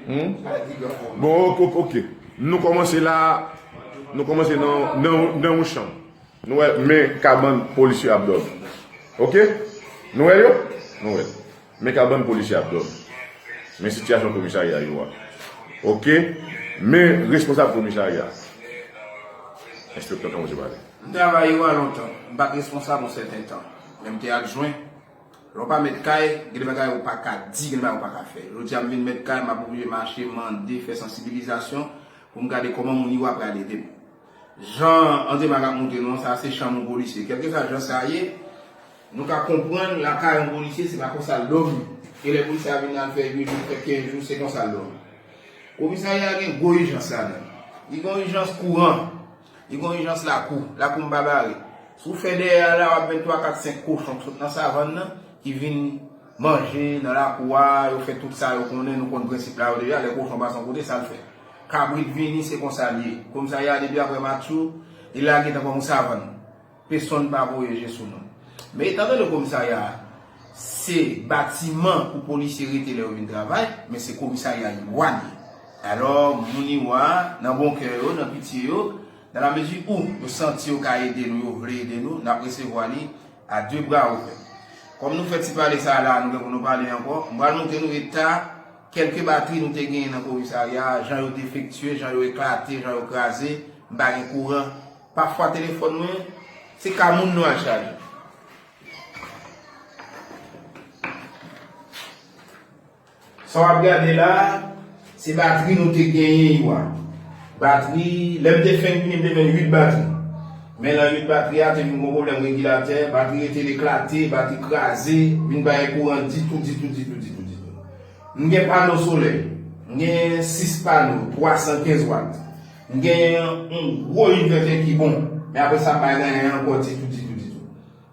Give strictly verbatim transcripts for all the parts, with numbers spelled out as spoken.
Hmm? Bon, ok, ok, ok. Nou kòmanse la, nou kòmanse nan, nan, nan yon chanm. Nou wè, men kabann polisye ap dòmi. Ok? Nou wè yo? Nou wè. Men kabann polisye ap dòmi. Men sitiyasyon komisarya yo a. Ok? Men responsab komisarya. Enspektè, kòman se pale? M travay yo a lontan. M pa t responsab yon sèten tan. Men m te adjwen. Lè w pa mèt kay, gen de bagay ou pa ka di, gen de bagay ou pa ka fè. Jodi a m vin mèt kay, m ap oblije mache, mande, fè sansibilizasyon pou m gade kòman moun yo a pral ede m. Jan André Marc ap montre nou an, sa se chanm yon polisye. Kèlkeswa jan sa ye, nou ka konprann lakay yon polisye, se pa konsa l dòmi. E lè polisye a vin al fè uit jou, fè kenz jou, se konsa l dòmi. Komisarya a gen gwo ijans ladan l. Li gen yon ijans kouran. Li gen yon ijans lakou. Lakou m pa bare. Si w fè dèyè a la, w ap jwenn twa, kat, senk kochon k sot nan savann nan, ki vin manje nan lakou a, yo fè tout sa yo konnen, nou konn prensip la yo deja, lè kochon pase yon kote, sa l fè? Kabrit vini, se konsa l ye. Komisarya a depi apre match ou, li lage tankou yon savann. Pesonn pa voye je sou nou. Men etan done komisarya a, se batiman pou polisye rete lè yo vin travay, men se komisarya Iwa li ye. Alò, moun Iwa, nan bon kè yo, nan pitye yo, nan la mezi ou yo santi yo ka ede nou, yo vle ede nou, n ap resevwa li a de bra ouvè. Kòm nou fè ti pale sa a la, nou gen pou nou pale ankò, m pral montre nou eta kèlke batri nou te genyen nan komisarya a, jan yo defektye, jan yo eklate, jan yo kraze, m pa gen kouran. Pafwa telefòn mwen, se ka moun nou al chaje. Sa w ap gade la, se batri nou te genyen yo a. Batri, lè m te fenk vini, m te jwenn uit batri. Men nan uit batri a, te vin gon pwoblèm regilatè, batri rete l eklate, batri kraze, vin pa gen kouran ditou, ditou, ditou, ditou, ditou. M gen pano solèy, m gen sis pano, twa san kenz wat. M gen yon gwo invètè ki bon, men apre sa, m pa gen anyen ankò ditou, ditou, ditou.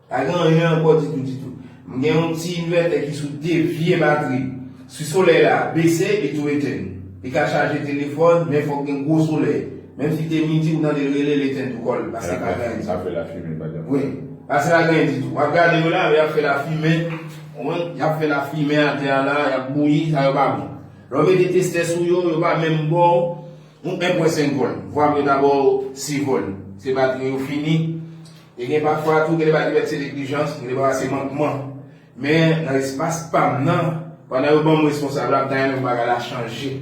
Pa gen anyen ankò ditou, ditou. M gen yon ti invètè ki sou de vye batri. Si solèy la bese, li tou etenn. Li ka chaje telefòn, men fòk gen gwo solèy. Menm si te midi, ou tande l rele, l etenn tou kò l, paske pa gen anyen. Sa fè lafimen, pa gen. Wi. Paske pa gen anyen ditou. W ap gade yo la, y ap fè lafimen. Ou konprann? Y ap fè lafimen atè a la, y ap bouyi, sa yo pa bon. Lè w mete testè sou yo, yo pa menm ba w yon en pwen senk vòl. Vwa m yo ta ba w sis vòl. Se batri yo fini. E gen pafwa tou, gen de bagay ki fèt se neglijans, gen de bagay se mankman. Men nan espas pa m nan, pandan yo ban m responsab la, m ta renmen pou bagay la chanje.